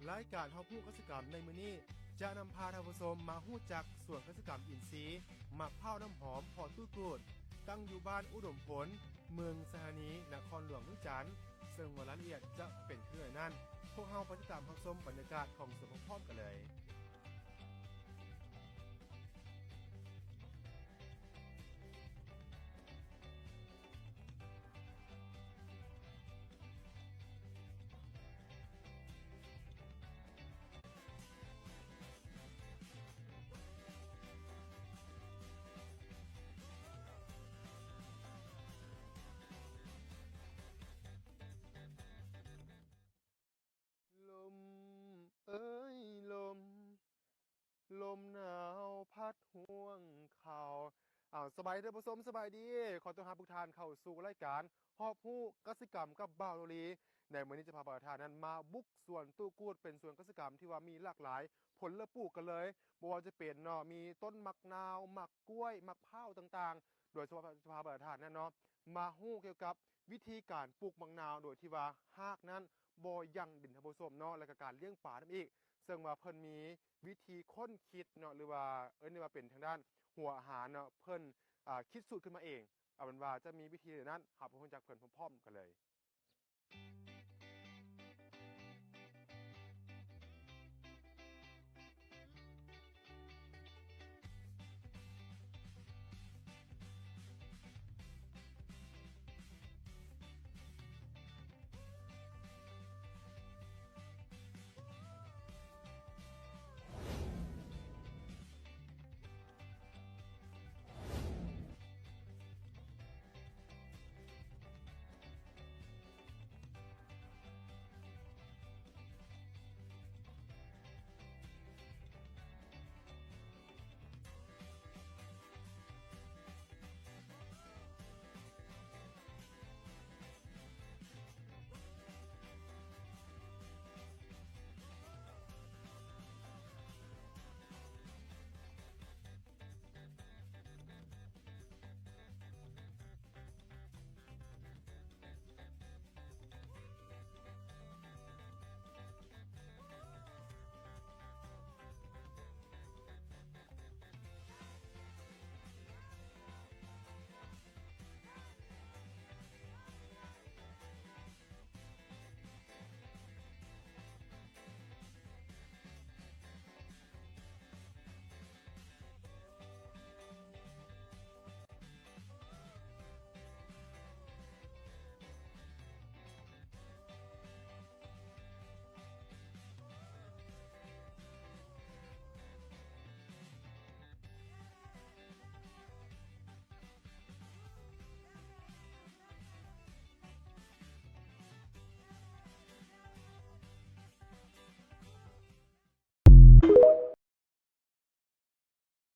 ລາຍການຮັບຮູ້ກະສິກຳໃນມື້ນີ້ ຈະນຳພາທ່ານຜູ້ຊົມມາຮູ້ຈັກສວນກະສິກຳອິນຊີ ໝາກພ້າວນ້ຳຫອມພໍ່ຕູ້ກູດ ຕັ້ງຢູ່ບ້ານອຸດົມພົນ ເມືອງໄຊຍະນານະຄອນຫຼວງວຽງຈັນ, ເຊິ່ງວ່າລາຍລະອຽດຈະເປັນຄືໃດນັ້ນ, ພວກເຮົາໄປຕິດຕາມຮັບຊົມບັນຍາກາດຂອງສວນພ້ອມໆກັນເລີຍ. ລົມເອີຍລົມ ລົມໜາວພັດຫ່ວງເຂົ້າ. ອ້າວ ສະບາຍດີທ່ານຜູ້ຊົມ, ສະບາຍດີ. ຂໍຕ້ອນຮັບທຸກທ່ານເຂົ້າສູ່ລາຍການຮອບຮູ້ກະສິກຳກັບບ່າວໂນລີ. ໃນມື້ນີ້ຈະພາບາງທ່ານນັ້ນມາບຸກສວນຕູ້ກູດ, ເປັນສວນກະສິກຳທີ່ວ່າມີຫຼາກຫຼາຍຜົນລະປູກກັນເລີຍ. ບໍ່ວ່າຈະເປັນເນາະ ມີຕົ້ນໝາກນາວ, ໝາກກ້ວຍ, ໝາກພ້າວຕ່າງໆ. ໂດຍສະເພາະຈະພາບາງທ່ານນັ້ນເນາະ ມາຮູ້ກ່ຽວກັບວິທີການປູກໝາກນາວ ໂດຍທີ່ວ່າຮາກນັ້ນບໍ່ຢັ້ງດິນ ທ່ານຜູ້ຊົມເນາະ, ແລະກະການລ້ຽງປານຳອີກ. ເຊິ່ງວ່າເພິ່ນມີວິທີຄົ້ນຄິດເນາະ ຫຼືວ່າເອີ້ນໄດ້ວ່າເປັນທາງດ້ານຫົວອາຫານເນາະ, ເພິ່ນ ອາ ຄິດສູດຂຶ້ນມາເອງ. ເອົາເປັນວ່າຈະມີວິທີໃດນັ້ນ ເຮົາໄປຮູ້ຈັກເພິ່ນພ້ອມໆກັນເລີຍ.